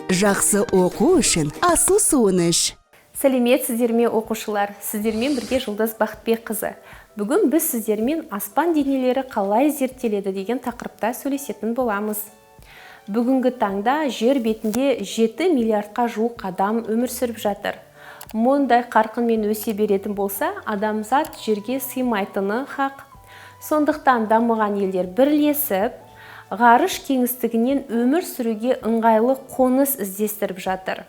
Жақсы оқу үшін Асыл суын іш. Сәлеметсіздер ме, оқушылар! Сіздермен бірге Жұлдыз Бақытбекқызы. Бүгін біз сіздермен аспан денелері қалай зерттеледі деген тақырыпта сөйлесетін боламыз. Бүгінгі таңда жер бетінде 7 миллиардқа жуық адам өмір сүріп жатыр. Мұндай қарқынмен өсе беретін болса, адамзат жерге сыймайтыны хақ. Сондықтан дамыған елдер бірлесіп, ғарыш кеңістігінен өмір сүруге ыңғайлы қоныс іздестіріп жатыр.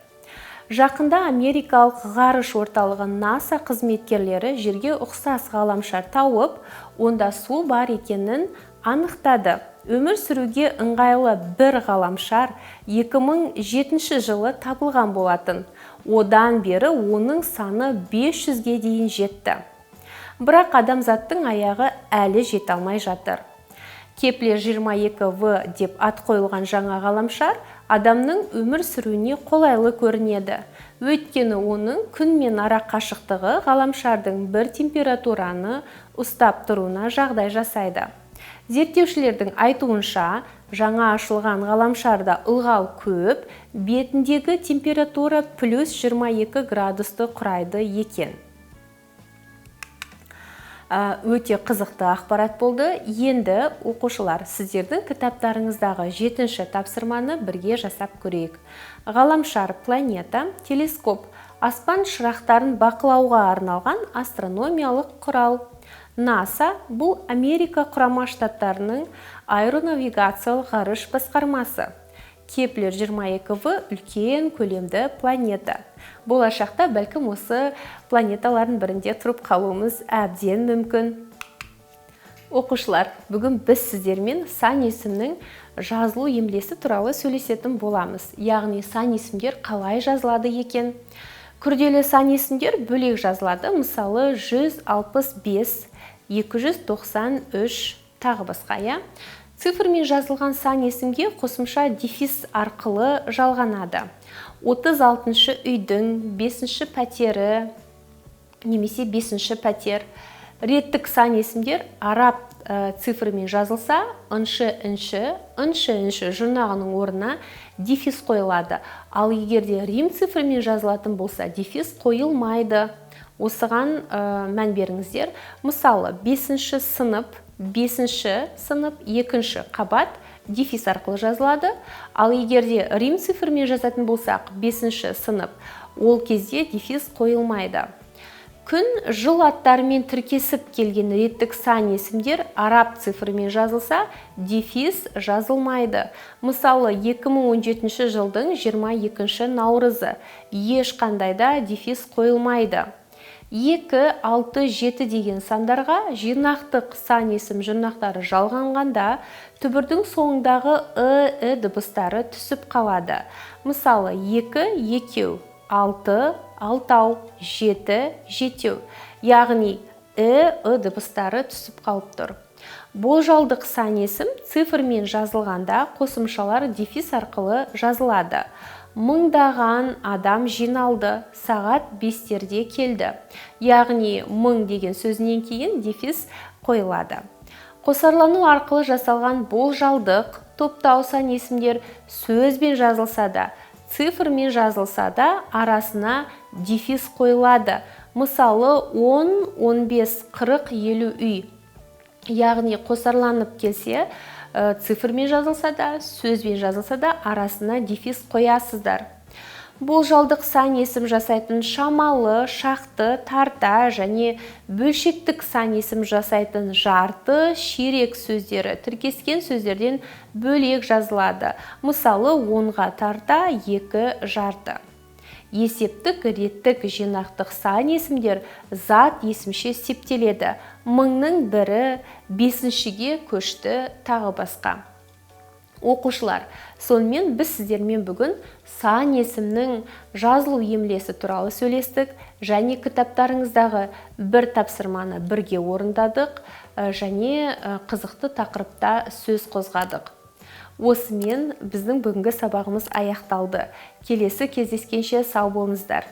Жақында америкалық ғарыш орталығы НАСА қызметкерлері жерге ұқсас ғаламшар тауып, онда су бар екенін анықтады. Өмір сүруге ыңғайлы бір ғаламшар 2007 жылы табылған болатын. Одан бері оның саны 500-ге дейін жетті. Бірақ адамзаттың аяғы әлі жете алмай жатыр. Кеплер 22В деп ат қойылған жаңа ғаламшар адамның өмір сүруіне қолайлы көрінеді. Өйткені оның күнмен ара қашықтығы ғаламшардың бір температураны ұстап тұруына жағдай жасайды. Зерттеушілердің айтуынша, жаңа ашылған ғаламшарда ылғал көп, бетіндегі температура плюс 22 градусты құрайды екен. Өте қызықты ақпарат болды. Енді, оқушылар, сіздердің кітаптарыңыздағы жетінші тапсырманы бірге жасап көрейік. Ғаламшар — планета, телескоп — аспан шырақтарын бақылауға арналған астрономиялық құрал. НАСА — бұл Америка Құрама Штаттарының аэронавигациялық ғарыш басқармасы. Кеплер 22В үлкен көлемді планета. Болашақта бәлкім, осы планеталардың бірінде тұрып қалуымыз әбден мүмкін. Оқушылар, бүгін біз сіздермен сан есімнің жазылу емлесі туралы сөйлесетін боламыз. Яғни сан есімдер қалай жазылады екен? Күрделі сан есімдер бөлек жазылады. Мысалы, 165, 293, тағы басқа, иә. Цифрмен жазылған сан есімге қосымша дефис арқылы жалғанады. 36 үйдің 5 пәтері немесе 5 пәтер. Реттік сан есімдер араб цифрымен жазылса, ыншы, інші, ыншы, інші жұрнағының орнына дефис қойылады. Ал егер де рим цифрымен жазылатын болса, дефис қойылмайды. Осыған мән беріңіздер. Мысалы, бесінші сынып, бесінші сынып, екінші қабат дефис арқылы жазылады. Ал егер де рим цифрымен жазатын болсақ, бесінші сынып, ол кезде дефис қойылмайды. Күн, жыл аттарымен тіркесіп келген реттік сан есімдер араб цифрымен жазылса, дефис жазылмайды. Мысалы, 2017 жылдың 22 наурызы, ешқандай да дефис қойылмайды. 2, 6, 7 деген сандарға жинақтық сан есім жұрнақтары жалғанғанда, түбірдің соңындағы ы, і дыбыстары түсіп қалады. Мысалы, 2, екеу, 6, алтау, 7, жетеу. Яғни і, ы дыбыстары түсіп қалып тұр. Болжалдық сан есім цифрмен жазылғанда, қосымшалар дефис арқылы жазылады. Мыңдаған адам жиналды, сағат 5-терде келді. Яғни мың деген сөзінен кейін дефис қойылады. Қосарлану арқылы жасалған болжалдық, топтау сан есімдер сөзбен жазылса да, цифрмен жазылса да, арасына дефис қойылады. Мысалы, 10, 15, 40, 50 үй. Яғни қосарланып келсе, цифрмен жазылса да, сөзбен жазылса да, арасына дефис қоясыздар. Болжалдық сан есім жасайтын шамалы, шақты, тарта және бөлшектік сан есім жасайтын жарты, ширек сөздері тіркескен сөздерден бөлек жазылады. Мысалы, 10-ға тарта екі жарты. Есептік, реттік, жинақтық сан есімдер зат есімше септеледі. Мыңның бірі, бесіншіге көшті, тағы басқа. Оқушылар, сонымен, біз сіздермен бүгін сан есімнің жазылу емлесі туралы сөйлестік және кітаптарыңыздағы бір тапсырманы бірге орындадық және қызықты тақырыпта сөз қозғадық. Осымен біздің бүгінгі сабағымыз аяқталды. Келесі кездескенше сау болыңыздар.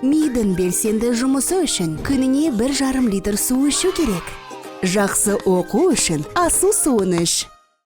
Мидың белсенді жұмысы үшін күніне 1,5 литр су ішу керек. Жақсы оқу үшін Асыл суын іш.